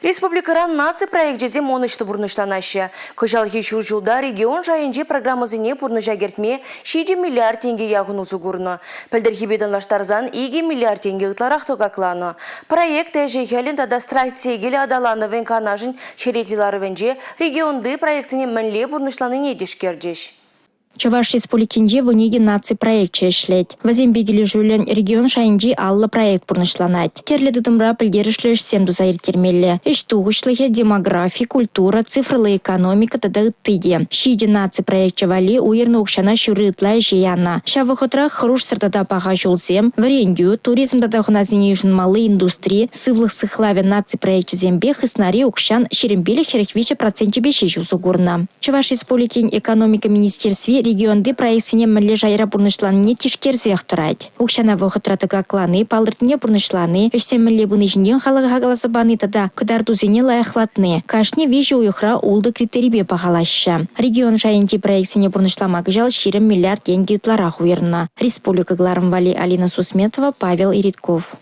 Республикӑра наци проекчӗсем ӑнӑҫлӑ пурнӑҫланаҫҫӗ. Кӑҫалхи ҫур ҫулта регион шайӗнчи программӑсене пурнӑҫа кӗртме 7 миллиард тенкӗ яхӑн усӑ курнӑ. Пӗлтӗрхипе танлаштарсан 2 миллиард тенкӗ ытларах тӑкакланӑ. Проект ӗҫӗ-хӗлӗн тата стратегиллӗ аталанӑвӗн канашӗн черетлӗ ларӑвӗнче регионти проектсене мӗнле пурнӑҫланине тишкерчӗҫ. Чӑваш Республикинче 12 наци проекчӗ ӗҫлет. Вӗсемпе килӗшӳллӗн регион шайӗнчи 50 проект пурнӑҫланать. Тӗрлӗ тытӑмра пӗлтерӗшлӗ ӗҫсем туса ирттермелле. Ӗҫ тухӑҫлӑхӗ, демографи, культура, цифрӑллӑ экономика тата ытти те. Ҫичӗ наци проекчӗ валли уйӑрнӑ укҫана ҫурри ытла ӗҫе янӑ. Ҫав вӑхӑтрах хӑрушсӑр тата паха ҫулсем, вӗрентӳ, туризм тата хӑнасене йышӑнмалли индустри, сывлӑх сыхлавӗ наци проекчӗсемпе хыснари укҫан 25-43 проценчӗпе ҫеҫ усӑ курнӑ. Чӑваш Республикин Экономика министерстви регионти проектсене мӗнле шайра пурнӑҫланине тишкерсех тӑрать. Укҫана вӑхӑтра тӑкаклани, палӑртнине пурнӑҫлани, ӗҫсем мӗнле пыни ҫинчен халӑха каласа пани тата кӑтартусене лайӑхлатни кашни виҫӗ уйӑхра ултӑ критерипе пахалаҫҫӗ. Регион шайӗнчи проектсене пурнӑҫлама кӑҫал 20 миллиард тенкӗ ытларах уйӑрнӑ. Республика кӑларӑм валли Алина Сусметова, Павел Иритков.